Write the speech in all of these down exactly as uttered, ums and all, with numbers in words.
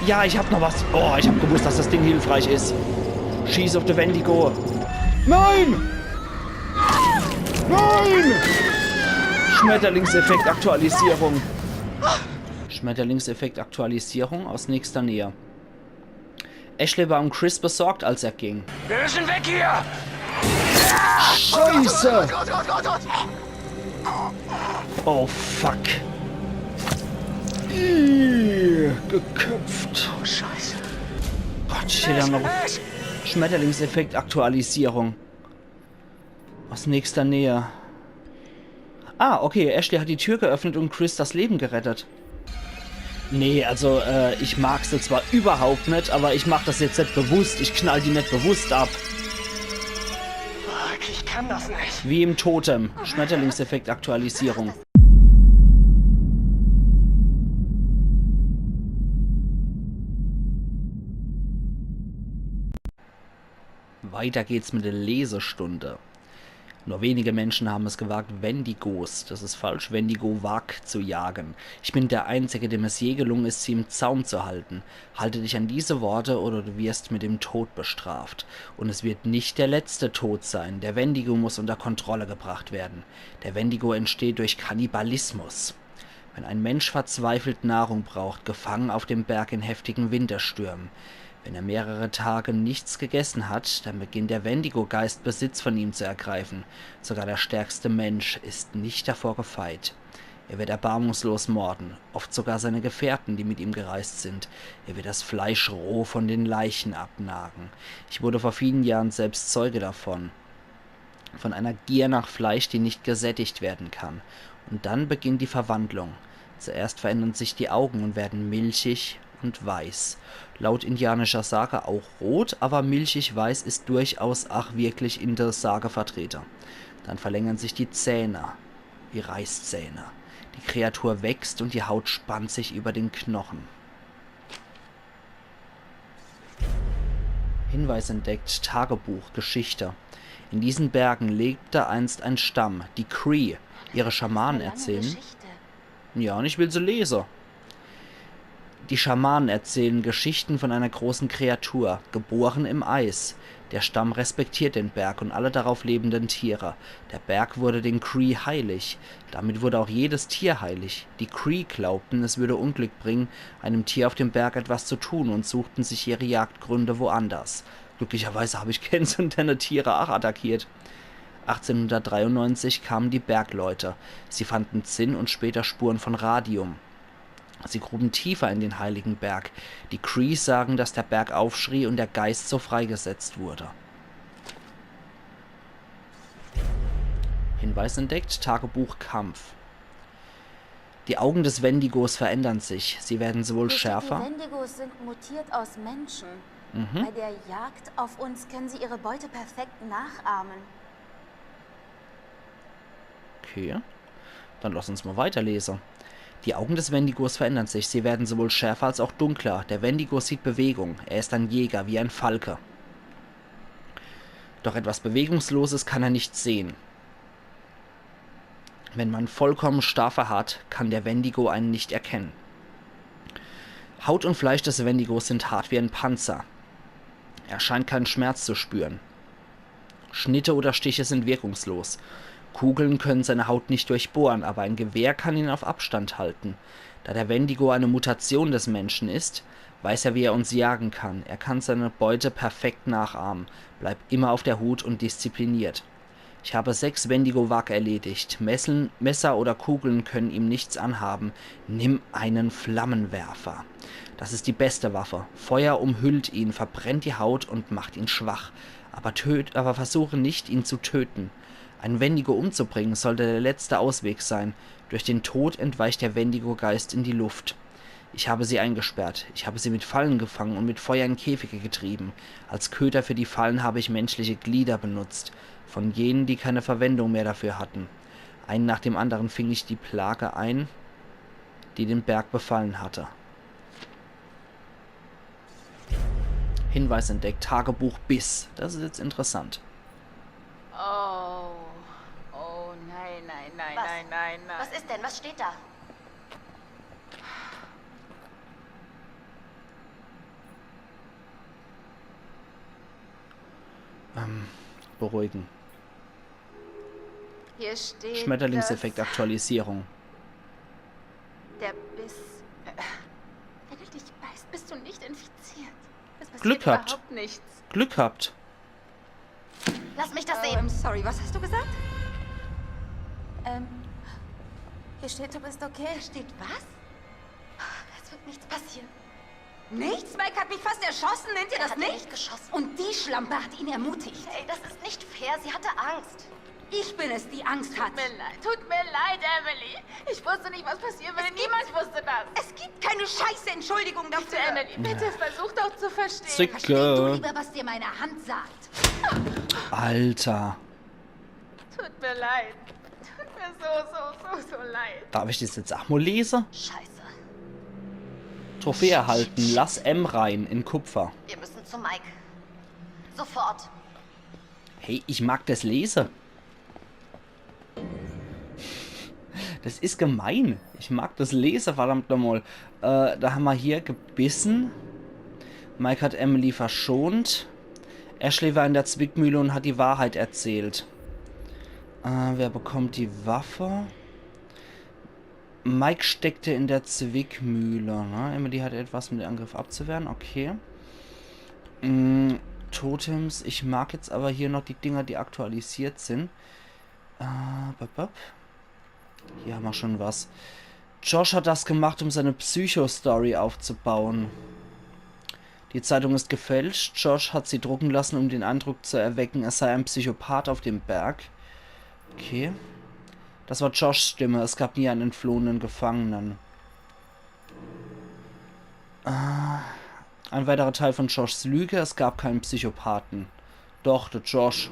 Ja, ich hab noch was. Oh, ich hab gewusst, dass das Ding hilfreich is. Schieß auf de Wendigo. Nein! Nein! Schmetterlingseffekt Aktualisierung. Schmetterlingseffekt Aktualisierung aus nächster Nähe. Ashley war um Chris besorgt, als er ging. Wir müssen weg hier! Scheiße! Oh, fuck. Ih, geköpft. Oh, Scheiße. Gott, steht da noch. Schmetterlingseffekt Aktualisierung. Aus nächster Nähe. Ah, okay, Ashley hat die Tür geöffnet und Chris das Leben gerettet. Nee, also, äh, ich mag se zwar überhaupt net, aber ich mach das jetzt net bewusst. Ich knall die net bewusst ab. Fuck, ich kann das nicht. Wie im Totem. Schmetterlingseffekt Aktualisierung. Weiter geht's mit der Lesestunde. Nur wenige Menschen haben es gewagt, Wendigos, das ist falsch, Wendigo-Wak zu jagen. Ich bin der Einzige, dem es je gelungen ist, sie im Zaum zu halten. Halte dich an diese Worte oder du wirst mit dem Tod bestraft. Und es wird nicht der letzte Tod sein. Der Wendigo muss unter Kontrolle gebracht werden. Der Wendigo entsteht durch Kannibalismus. Wenn ein Mensch verzweifelt Nahrung braucht, gefangen auf dem Berg in heftigen Winterstürmen, wenn er mehrere Tage nichts gegessen hat, dann beginnt der Wendigo-Geist Besitz von ihm zu ergreifen. Sogar der stärkste Mensch ist nicht davor gefeit. Er wird erbarmungslos morden, oft sogar seine Gefährten, die mit ihm gereist sind. Er wird das Fleisch roh von den Leichen abnagen. Ich wurde vor vielen Jahren selbst Zeuge davon. Von einer Gier nach Fleisch, die nicht gesättigt werden kann. Und dann beginnt die Verwandlung. Zuerst verändern sich die Augen und werden milchig und weiß. Laut indianischer Sage auch rot, aber milchig-weiß ist durchaus auch wirklich in der Sage vertreten. Dann verlängern sich die Zähne, wie Reißzähne. Die Kreatur wächst und die Haut spannt sich über den Knochen. Hinweis entdeckt, Tagebuch, Geschichte. In diesen Bergen lebte einst ein Stamm, die Cree. Ihre Schamanen erzählen. Ja, und ich will se lese. Die Schamanen erzählen Geschichten von einer großen Kreatur, geboren im Eis. Der Stamm respektiert den Berg und alle darauf lebenden Tiere. Der Berg wurde den Cree heilig. Damit wurde auch jedes Tier heilig. Die Cree glaubten, es würde Unglück bringen, einem Tier auf dem Berg etwas zu tun und suchten sich ihre Jagdgründe woanders. Glücklicherweise habe ich keins von denne Tiere auch attackiert. Achtzehnhundertdreiundneunzig kamen die Bergleute. Sie fanden Zinn und später Spuren von Radium. Sie gruben tiefer in den heiligen Berg. Die Cree sagen, dass der Berg aufschrie und der Geist so freigesetzt wurde. Hinweis entdeckt, Tagebuch Kampf. Die Augen des Wendigos verändern sich. Sie werden sowohl schärfer. Die Wendigos sind mutiert aus Menschen. Mhm. Bei der Jagd auf uns können sie ihre Beute perfekt nachahmen. Okay. Dann lass uns mal weiterlesen. Die Augen des Wendigos verändern sich. Sie werden sowohl schärfer als auch dunkler. Der Wendigo sieht Bewegung. Er ist ein Jäger, wie ein Falke. Doch etwas Bewegungsloses kann er nicht sehen. Wenn man vollkommen starr verharrt, kann der Wendigo einen nicht erkennen. Haut und Fleisch des Wendigos sind hart wie ein Panzer. Er scheint keinen Schmerz zu spüren. Schnitte oder Stiche sind wirkungslos. Kugeln können seine Haut nicht durchbohren, aber ein Gewehr kann ihn auf Abstand halten. Da der Wendigo eine Mutation des Menschen ist, weiß er, wie er uns jagen kann. Er kann seine Beute perfekt nachahmen. Bleib immer auf der Hut und diszipliniert. Ich habe sechs Wendigo-Wak erledigt. Messeln, Messer oder Kugeln können ihm nichts anhaben. Nimm einen Flammenwerfer. Das ist die beste Waffe. Feuer umhüllt ihn, verbrennt die Haut und macht ihn schwach. Aber, töt, aber versuche nicht, ihn zu töten. Einen Wendigo umzubringen sollte der letzte Ausweg sein. Durch den Tod entweicht der Wendigo-Geist in die Luft. Ich habe sie eingesperrt. Ich habe sie mit Fallen gefangen und mit Feuer in Käfige getrieben. Als Köder für die Fallen habe ich menschliche Glieder benutzt. Von jenen, die keine Verwendung mehr dafür hatten. Einen nach dem anderen fing ich die Plage ein, die den Berg befallen hatte. Hinweis entdeckt, Tagebuch Biss. Das ist jetzt interessant. Oh. Oh, nein, nein, nein, Was? Nein, nein, nein. Was ist denn? Was steht da? beruhigen. Hier steht, Schmetterlingseffekt, dass Aktualisierung. Der Biss. Wenn du dich beißt, bist du nicht infiziert. Es passiert Glück habt. Überhaupt nichts. Glück habt. Lass mich das Oh, sehen. I'm sorry, was hast du gesagt? Ähm, hier steht, du bist okay. Steht was? Es wird nichts passieren. Nichts? Mike hat mich fast erschossen, nennt ihr Er das hat ihn nicht? Nicht geschossen. Und die Schlampe hat ihn ermutigt. Hey, das ist nicht fair. Sie hatte Angst. Ich bin es, die Angst hat. Tut mir leid, tut mir leid, Emily. Ich wusste nicht, was passieren würde. Niemand wusste das. Es gibt keine scheiße Entschuldigung Bitte, dafür. Emily, bitte versuch doch zu verstehen. Versteh du Zicke. lieber, was dir meine Hand sagt. Alter. Tut mir leid. Tut mir so, so, so, so leid. Darf ich das jetzt auch mal lesen? Scheiße. Trophäe erhalten. Lass M rein in Kupfer. Wir müssen zu Mike. Sofort. Hey, ich mag das Lesen. Das ist gemein. Ich mag das Lesen, verdammt nochmal. Äh, da haben wir hier gebissen. Mike hat Emily verschont. Ashley war in der Zwickmühle und hat die Wahrheit erzählt. Äh, wer bekommt die Waffe? Mike steckte in der Zwickmühle. Ne? Emily hatte etwas, um den Angriff abzuwehren. Okay. Mm, Totems. Ich mag jetzt aber hier noch die Dinger, die aktualisiert sind. Äh, bap, bap. Hier haben wir schon was. Josh hat das gemacht, um seine Psycho-Story aufzubauen. Die Zeitung ist gefälscht. Josh hat sie drucken lassen, um den Eindruck zu erwecken, es sei ein Psychopath auf dem Berg. Okay. Das war Joshs Stimme. Es gab nie einen entflohenen Gefangenen. Äh, ein weiterer Teil von Joshs Lüge. Es gab keinen Psychopathen. Doch, der Josh.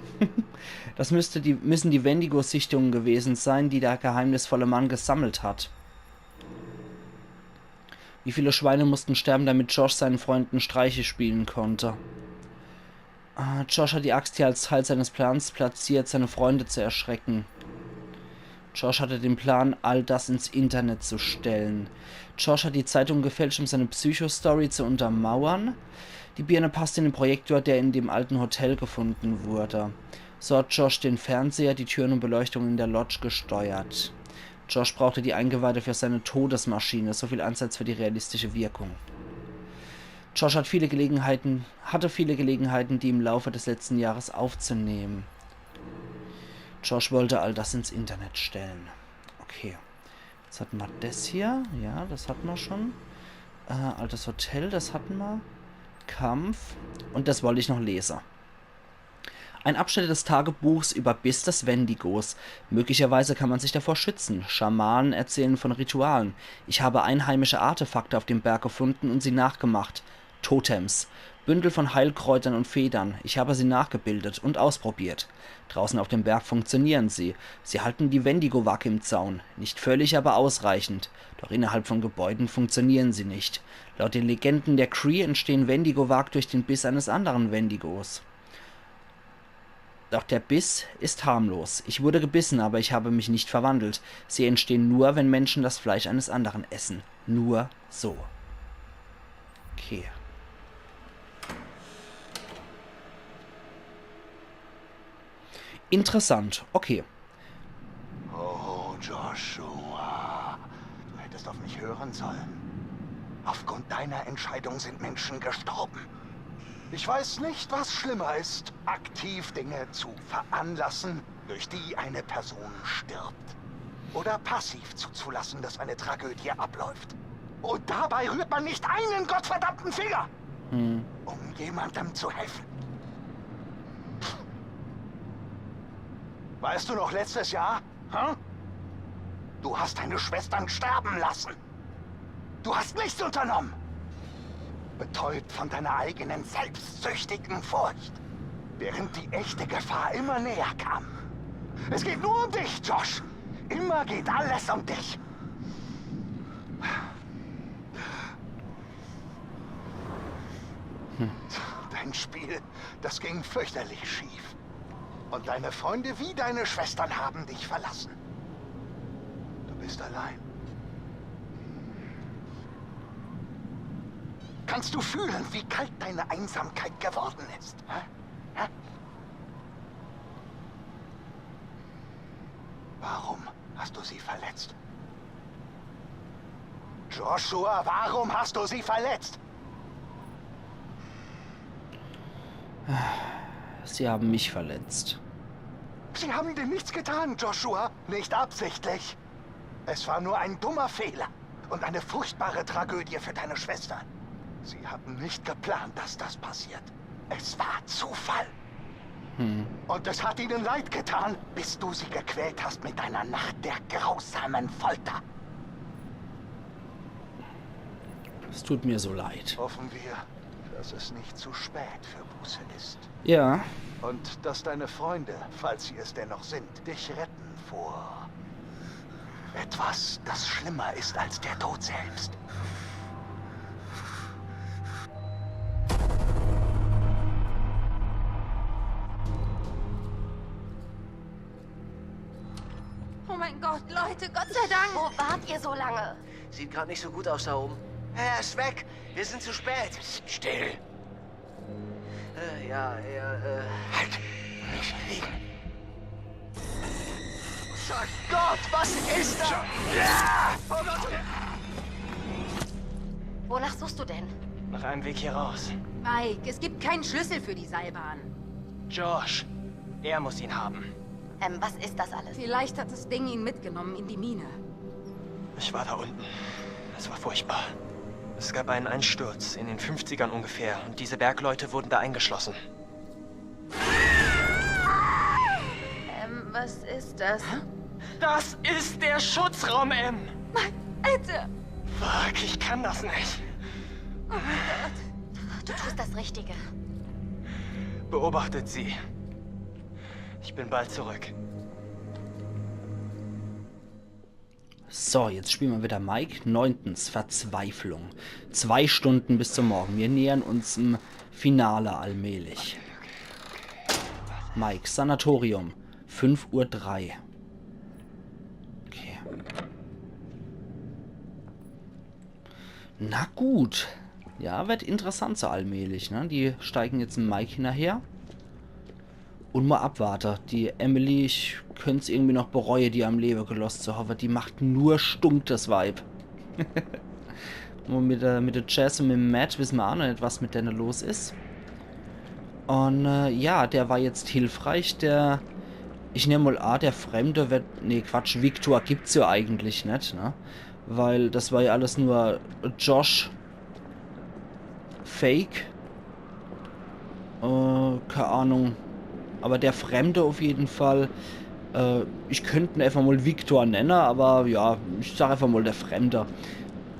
Das müsste die, müssen die Wendigo-Sichtungen gewesen sein, die der geheimnisvolle Mann gesammelt hat. Wie viele Schweine mussten sterben, damit Josh seinen Freunden Streiche spielen konnte? Ah, Josh hat die Axt hier als Teil seines Plans platziert, seine Freunde zu erschrecken. Josh hatte den Plan, all das ins Internet zu stellen. Josh hat die Zeitung gefälscht, um seine Psycho-Story zu untermauern. Die Birne passt in den Projektor, der in dem alten Hotel gefunden wurde. So hat Josh den Fernseher, die Türen und Beleuchtung in der Lodge gesteuert. Josh brauchte die Eingeweide für seine Todesmaschine. So viel Ansatz für die realistische Wirkung. Josh hat viele Gelegenheiten, hatte viele Gelegenheiten, die im Laufe des letzten Jahres aufzunehmen. Josh wollte all das ins Internet stellen. Okay. Jetzt hatten wir das hier. Ja, das hatten wir schon. Äh, altes Hotel, das hatten wir. Kampf. Und das wollte ich noch lesen. Ein Abschnitt des Tagebuchs über Biss des Wendigos. Möglicherweise kann man sich davor schützen. Schamanen erzählen von Ritualen. Ich habe einheimische Artefakte auf dem Berg gefunden und sie nachgemacht. Totems. Bündel von Heilkräutern und Federn. Ich habe sie nachgebildet und ausprobiert. Draußen auf dem Berg funktionieren sie. Sie halten die Wendigo-Wake im Zaun. Nicht völlig, aber ausreichend. Doch innerhalb von Gebäuden funktionieren sie nicht. Laut den Legenden der Cree entstehen Wendigo-Wake durch den Biss eines anderen Wendigos. Doch der Biss ist harmlos. Ich wurde gebissen, aber ich habe mich nicht verwandelt. Sie entstehen nur, wenn Menschen das Fleisch eines anderen essen. Nur so. Okay. Interessant. Okay. Oh, Joshua. Du hättest auf mich hören sollen. Aufgrund deiner Entscheidung sind Menschen gestorben. Ich weiß nicht, was schlimmer ist. Aktiv Dinge zu veranlassen, durch die eine Person stirbt. Oder passiv zuzulassen, dass eine Tragödie abläuft. Und dabei rührt man nicht einen gottverdammten Finger, um jemandem zu helfen. Weißt du noch letztes Jahr? Hä? Du hast deine Schwestern sterben lassen. Du hast nichts unternommen. Betäubt von deiner eigenen selbstsüchtigen Furcht. Während die echte Gefahr immer näher kam. Es geht nur um dich, Josh. Immer geht alles um dich. Dein Spiel, das ging fürchterlich schief. Und deine Freunde wie deine Schwestern haben dich verlassen. Du bist allein. Kannst du fühlen, wie kalt deine Einsamkeit geworden ist? Hä? Hä? Joshua, warum hast du sie verletzt? Sie haben mich verletzt. Sie haben dir nichts getan, Joshua. Nicht absichtlich. Es war nur ein dummer Fehler und eine furchtbare Tragödie für deine Schwester. Sie hatten nicht geplant, dass das passiert. Es war Zufall. Und es hat ihnen leid getan, bis du sie gequält hast mit deiner Nacht der grausamen Folter. Es tut mir so leid. Hoffen wir, dass es nicht zu spät für Buße ist. Ja, Und dass deine Freunde, falls sie es denn noch sind, dich retten vor etwas, das schlimmer ist als der Tod selbst. Oh mein Gott, Leute, Gott sei Dank. Wo wart ihr so lange? Sieht gerade nicht so gut aus da oben. Er ist weg. Wir sind zu spät. Still. Äh, ja, er, äh, Halt. Nicht liegen. Gott, was ist da? Ja! Oh Gott! Wonach suchst du denn? Nach einem Weg hier raus. Mike, es gibt keinen Schlüssel für die Seilbahn. Josh. Er muss ihn haben. Ähm, was ist das alles? Vielleicht hat das Ding ihn mitgenommen in die Mine. Ich war da unten. Es war furchtbar. Es gab einen Einsturz in den fünfzigern ungefähr und diese Bergleute wurden da eingeschlossen. Ähm, was ist das? Das ist der Schutzraum, M. Bitte! Fuck, ich kann das nicht. Du tust das Richtige. Beobachtet sie. Ich bin bald zurück. So, jetzt spielen wir wieder Mike. Neuntens, Verzweiflung. Zwei Stunden bis zum Morgen. Wir nähern uns dem Finale allmählich. Mike, Sanatorium. Fünf Uhr drei. Okay. Na gut. Ja, wird interessant so allmählich, ne? Die steigen jetzt dem Mike hinnerher. Und mal abwarte. Die Emily, ich könnt's irgendwie noch bereue, die am Lewe gelost zu hawwe. Die macht nur Stunk, das Weib. Und mit der, mit der Jess und mit dem Matt wissen wir auch noch nicht, was mit denen los ist. Und äh, ja, der war jetzt hilfreich, der, ich nehm mal an, der Fremde wird, nee, Quatsch, Victor gibt's ja eigentlich nicht, ne? Weil das war ja alles nur Josh Fake. Äh, keine Ahnung. Aber der Fremde auf jeden Fall. Äh, ich könnt ihn einfach mal Victor nennen, aber ja, ich sag einfach mal der Fremde.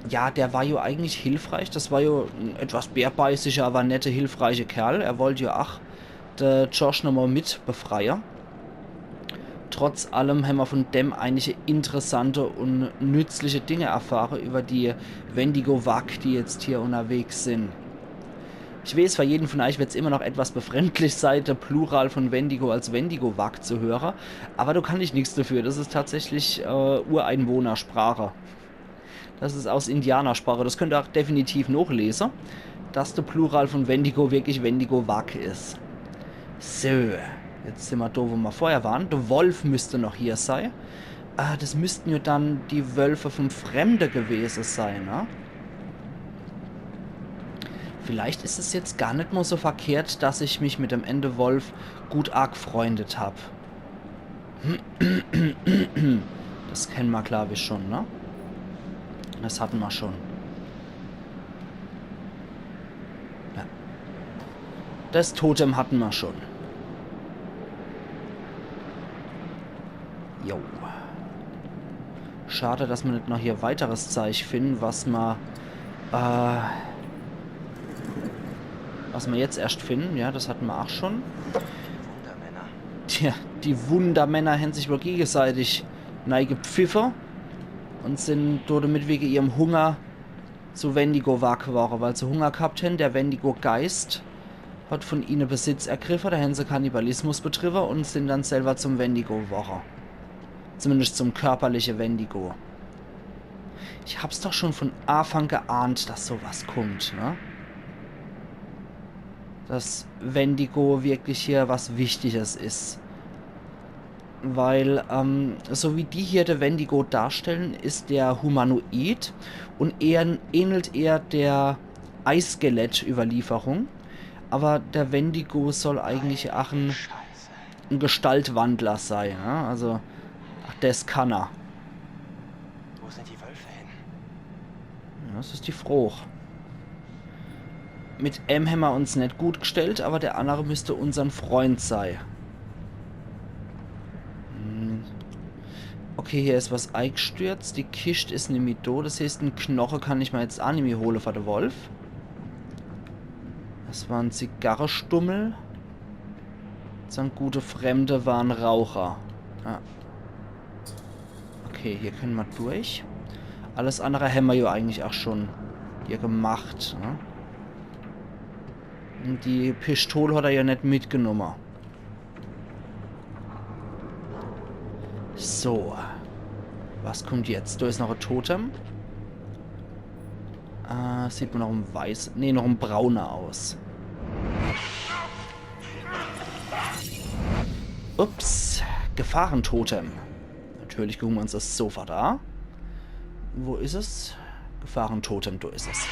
Ja, der war ja eigentlich hilfreich. Das war ja ein etwas bärbeißiger, aber netter, hilfreicher Kerl. Er wollte ja ach der Josh nochmal mit befreien. Trotz allem haben wir von dem einige interessante und nützliche Dinge erfahren über die Wendigo-Wak, die jetzt hier unterwegs sind. Ich weiß, für jeden von euch wird's immer noch etwas befremdlich sein, der Plural von Wendigo als Wendigo-Wak zu hören, aber da kann ich nichts dafür. Das ist tatsächlich äh, Ureinwohnersprache. Das ist aus Indianersprache. Das könnt ihr auch definitiv nachlesen, dass der Plural von Wendigo wirklich Wendigo-Wak ist. So, jetzt sind wir da, wo wir vorher waren. Der Wolf müsste noch hier sein. Ah, das müssten ja dann die Wölfe vom Fremde gewesen sein, ne? Vielleicht ist es jetzt gar nicht mal so verkehrt, dass ich mich mit dem Ende Wolf gut angefreundet hab. Das kennen wir, glaub ich, schon, ne? Das hatten wir schon. Ja. Das Totem hatten wir schon. Jo. Schade, dass wir nicht noch hier weiteres Zeug finden, was wir, äh, was wir jetzt erst finden. Ja, das hatten wir auch schon. Tja, die Wundermänner haben sich wohl gegenseitig neigepfiffen und sind damit wegen ihrem Hunger zu Wendigo-Wak geworden, weil sie Hunger gehabt haben. Der Wendigo-Geist hat von ihnen Besitz ergriffen, da haben sie Kannibalismus betrieben und sind dann selber zum Wendigo geworden. Zumindest zum körperlichen Wendigo. Ich hab's doch schon von Anfang geahnt, dass sowas kommt, ne? Dass Wendigo wirklich hier was Wichtiges ist. Weil, ähm, so wie die hier de Wendigo darstellen, is der humanoid und eher, ähnelt eher der Eisskelett-Überlieferung. Aber der Wendigo soll eigentlich ach en, en Gestaltwandler sei, ne? Also, ach, des kann er. Wo sind die Wölfe hin? Ja, des is die Froch. Mit em hämmer uns net gut gestellt, aber der annere müsst unsern Freund sei. Hm. Okay, hier is was eigestürzt. Die Kischt is nimmi do. Des heißt, en Knoche kann ich mer jetzt ach nimmi hole for de Wolf. Des war en Zigarrestummel. Sein gute Fremde war en Raucher. Ah. Okay, hier könne mer durch. Alles annere hämmer jo eigentlich ach schon hier gemacht, ne? Und die Pistol hat er jo net mitgenomme. So. Was kommt jetzt? Do is noch e Totem. Äh, sieht mer noch en weiß, nee, noch en brauner aus. Ups, Gefahrentotem. Natürlich gucke mer uns des sofort a. Wo is es? Gefahrentotem, do is es.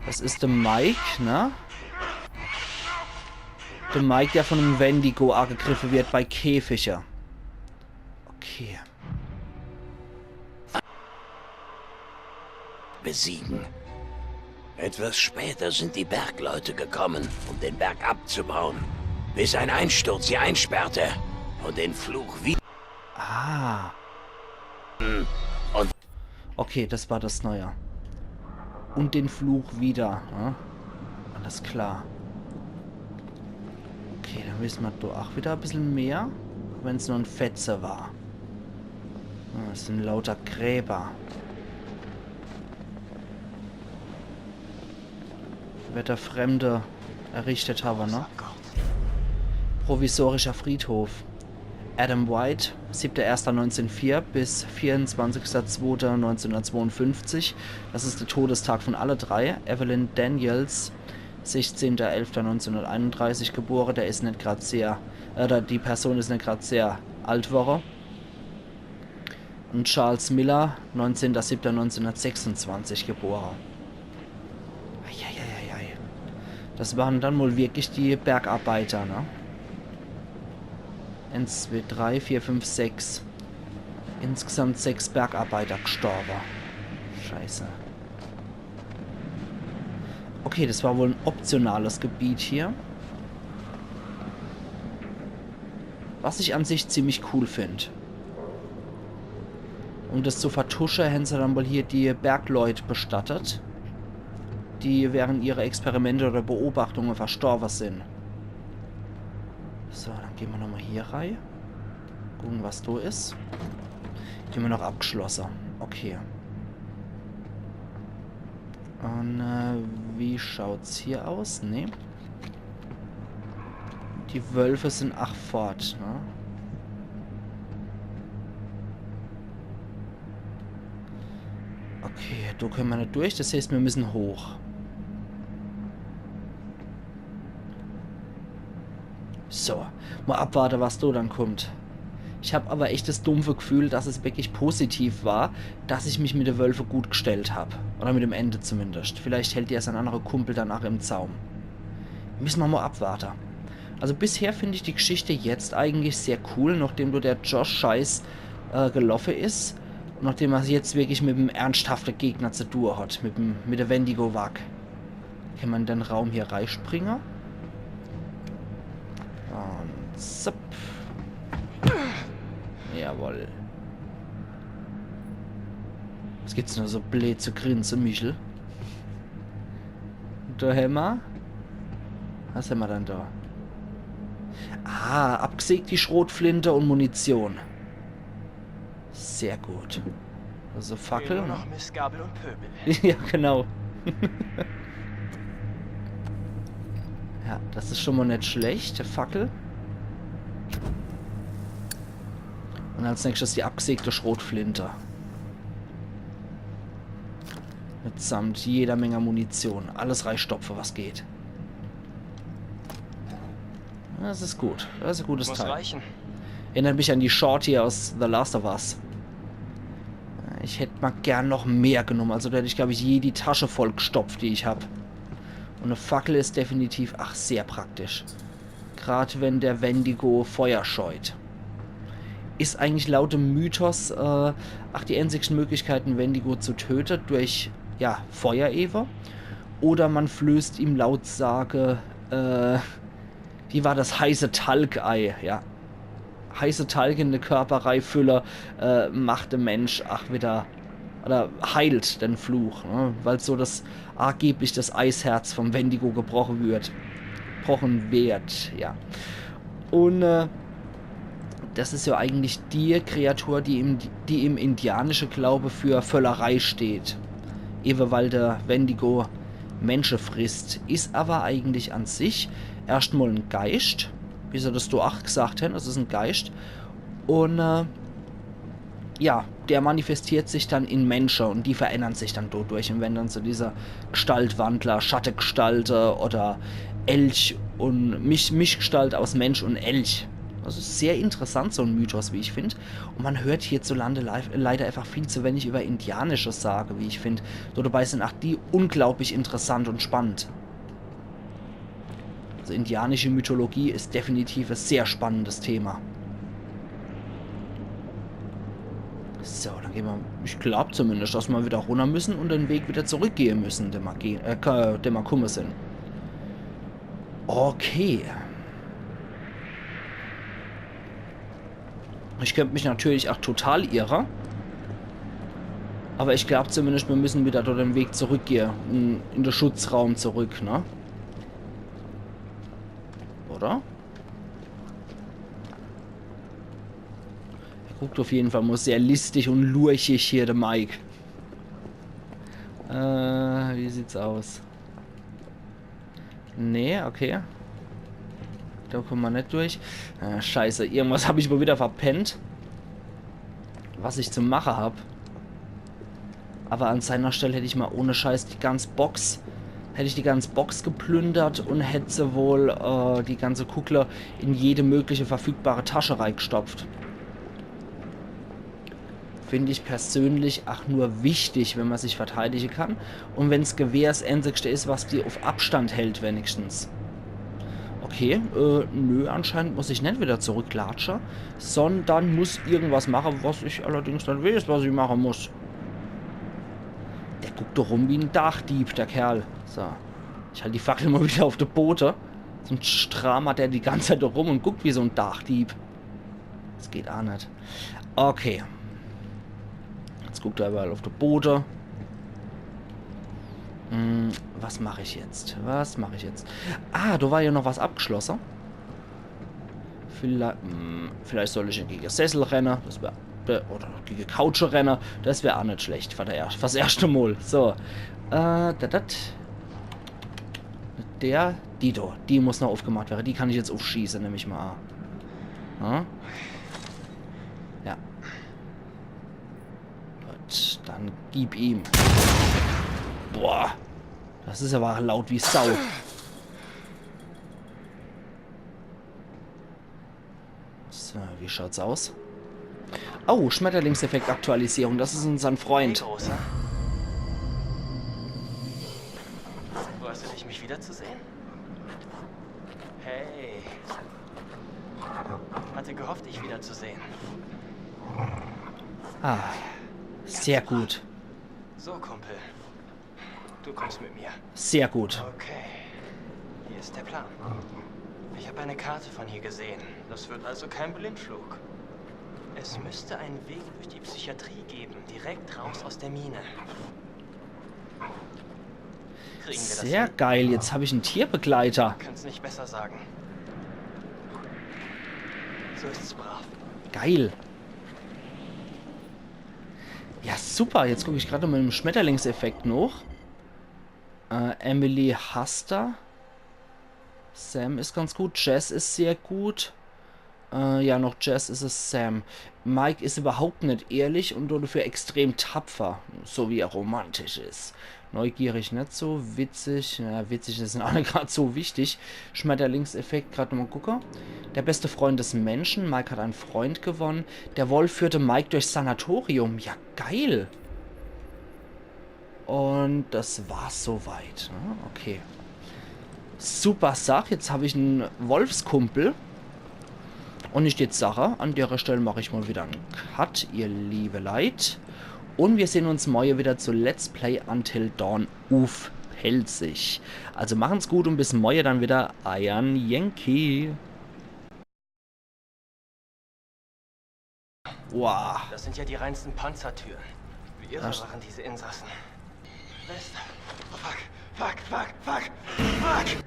Des is de Mike, ne? De Mike, der von em Wendigo agegriffe wird bei Käfige. Okay. Besiegen. Etwas später sind die Bergleute gekommen, um den Berg abzubauen, bis ein Einsturz sie einsperrte und den Fluch wie... Ah. Und okay, des war des Neue. Und den Fluch wieder, ne? Alles klar. Okay, dann wisse mer doch ach wieder e bissel mehr, wenn's nur en Fetze war. Ah, des sind lauter Gräber. Wird der Fremde errichtet habe, ne? Provisorischer Friedhof. Adam White, siebter erster neunzehnhundertvier bis vierundzwanzigster zweiter neunzehnhundertzweiundfünfzig. Des is de Todestag von alle drei. Evelyn Daniels, sechzehnter elfter neunzehnhunderteinunddreißig gebore, der is net grad sehr, äh, oder die Person is net grad sehr alt worre. Und Charles Miller, neunzehnter siebter neunzehnhundertsechsundzwanzig gebore. Eieieiei. Des waren dann wohl wirklich die Bergarbeiter, ne? Eins, zwei, drei, vier, fünf, sechs. Insgesamt sechs Bergarbeiter gestorbe. Scheiße. Okay, des war wohl en optionales Gebiet hier. Was ich an sich ziemlich cool find. Um des zu vertusche, hän se dann wohl hier die Bergleut bestattet, die während ihrer Experimente oder Beobachtunge verstorbe sin. So, dann gehn mer nochmal hier rei. Gucke, was do is. Die hän mer noch abgeschlosse. Okay. Und, äh, wie schaut's hier aus? Nee. Die Wölfe sin ach fort, ne? Okay, do könne mer net durch, des heißt, mir müssen hoch. So, mal abwarte, was do dann kommt. Ich hab aber echt des dumpfe Gefühl, dass es wirklich positiv war, dass ich mich mit de Wölfe gut gestellt hab. Oder mit dem Ende zumindest. Vielleicht hält ja sein anderer Kumpel dann ach im Zaum. Müssen mer mal abwarte. Also bisher find ich die Geschichte jetzt eigentlich sehr cool, nachdem do der Josh-Scheiß, äh, geloffe is. Und nachdem er jetzt wirklich mit em ernsthafte Gegner zu tue hat, mit em, mit de Wendigo-Wag. Kann mer in den Raum hier reispringe? Und zapp. Jawohl. Was gibt's denn do so bleed zu grinse, Michel? Do hämmer. Was hämmer dann do? Ah, abgesägt die Schrotflinte und Munition. Sehr gut. Also Fackel, nur ne? Noch Mistgabel und Pöbel. Ja, genau. Ja, das is schon mal net schlecht, die Fackel. Und als nächstes die abgesägte Schrotflinte. Mitsamt jeder Menge Munition. Alles reistopfe, was geht. Das is gut. Das is e gutes Muss Teil. Reichen. Erinnert mich an die Shorty aus The Last of Us. Ich hätt mal gern noch mehr genumm. Also da hätt ich, glaub ich, je die Tasche vollgstopft, die ich hab. Und e Fackel is definitiv, ach, sehr praktisch. Grad wenn der Wendigo Feuer scheut. Is eigentlich laut dem Mythos, äh, ach, die einzigsten Möglichkeiten, Wendigo zu töten, durch, ja, Feuer ewe. Oder man flößt ihm laut Sage, äh, wie war das, heiße Talg ei, ja. Heiße Talg in de Körper reifülle, äh, macht de Mensch ach wieder, oder heilt den Fluch, ne? Weil so das angeblich das Eisherz vom Wendigo gebrochen wird. Gebrochen wird, ja. Und äh, das is ja eigentlich die Kreatur, die im, die im indianische Glaube für Völlerei steht. Ewe weil der Wendigo Mensche frisst. Is aber eigentlich an sich erscht mal en Geischt, wie se das do ach gesagt hen, das is en Geischt. Und äh, ja, der manifestiert sich dann in Mensche und die verändern sich dann dodurch und werden dann zu dieser Gestaltwandler, Schattegestalte oder Elch und Misch Mischgestalt aus Mensch und Elch. Das is sehr interessant, so en Mythos, wie ich find. Und man hört hierzulande lei- leider einfach viel zu wenig über indianische Sage, wie ich find. So dabei sind ach die unglaublich interessant und spannend. Also indianische Mythologie is definitiv e sehr spannendes Thema. So, dann gehen wir. Ich glaub zumindest, dass wir wieder runter müssen und den Weg wieder zurückgehen müssen, den wir gehen, äh, ke- den wir kommen sind. Okay. Ich könnt mich natürlich auch total irre. Aber ich glaub zumindest, wir müssen wieder dort den Weg zurückgehen. In, in den Schutzraum zurück, ne? Oder? Er guckt auf jeden Fall mal sehr listig und lurchig hier, der Mike. Äh, wie sieht's aus? Nee, okay. Da kommen wir net durch. Äh, scheiße, irgendwas hab ich mal wieder verpennt. Was ich zu machen hab. Aber an seiner Stelle hätt ich mal ohne Scheiß die ganze Box, hätt ich die ganze Box geplündert und hätt se wohl äh, die ganze Kugle in jede mögliche verfügbare Tasche reigstopft. Find ich persönlich ach nur wichtig, wenn man sich verteidigen kann. Und wenn's Gewehr das Einzigste is, was die auf Abstand hält, wenigstens. Okay, äh, nö, anscheinend muss ich net wieder zurücklatsche, sondern muss irgendwas machen, was ich allerdings net weiß, was ich machen muss. Der guckt doch rum wie en Dachdieb, der Kerl. So. Ich halt die Fackel mal wieder auf de Boden. Sonst stramert der die ganze Zeit da rum und guckt wie so en Dachdieb. Das geht ach net. Okay. Jetzt guckt er überall auf de Boden. Hm, was mach ich jetzt? Was mach ich jetzt? Ah, da war ja noch was abgeschlossen. Vielleicht, hm, vielleicht soll ich gegen Sessel rennen. Das wär, wär, oder gegen Couche rennen. Das wär ach net schlecht. Für der, fürs erste Mal. So. Äh, da, dat. Der, die do. Die muss noch aufgemacht werden. Die kann ich jetzt aufschießen, nehm ich mal an. Ja? Ja. Gut, dann gib ihm. Boah. Das is aber laut wie Sau. So, wie schaut's aus? Oh, Schmetterlingseffekt-Aktualisierung. Das is unser Freund. Großer. Freust du dich, mich wiederzusehen? Hey. Hatte gehofft, dich wiederzusehen. Ah, sehr gut. So, Kumpel. Du kommst mit mir. Sehr gut. Okay. Hier ist der Plan. Ich habe eine Karte von hier gesehen. Das wird also kein Blindflug. Es müsste einen Weg durch die Psychiatrie geben, direkt raus aus der Mine. Kriegen wir das Sehr hin? Geil, jetzt hab ich en Tierbegleiter. Kann's nicht besser sagen. So ist's brav. Geil. Ja, super. Jetzt guck ich gerade mal im Schmetterlingseffekt noch. Äh, Emily Huster. Sam is ganz gut. Jess is sehr gut. Äh, ja, noch Jess is es Sam. Mike is überhaupt net ehrlich und dafür extrem tapfer, so wie er romantisch is. Neugierig net so, witzig, naja, witzig is net grad so wichtig. Schmetterlingseffekt, grad nochmal gucke. Der beste Freund des Menschen, Mike hat einen Freund gewonnen. Der Wolf führte Mike durchs Sanatorium, ja geil. Und das war's soweit. Ne? Okay. Super Sach. Jetzt hab ich en Wolfskumpel. Und ich jetzt sache, an dere Stell mach ich mal wieder en Cut, ihr liebe Leit. Und wir sehn uns morje wieder zu Let's Play Until Dawn uff Pälzisch. Also machen's gut und bis morje dann wieder. Eiern Yankee. Wow. Das sind ja die reinsten Panzertüren. Wie irre Das- waren diese Insassen. Mist. Fuck, fuck, fuck, fuck, fuck.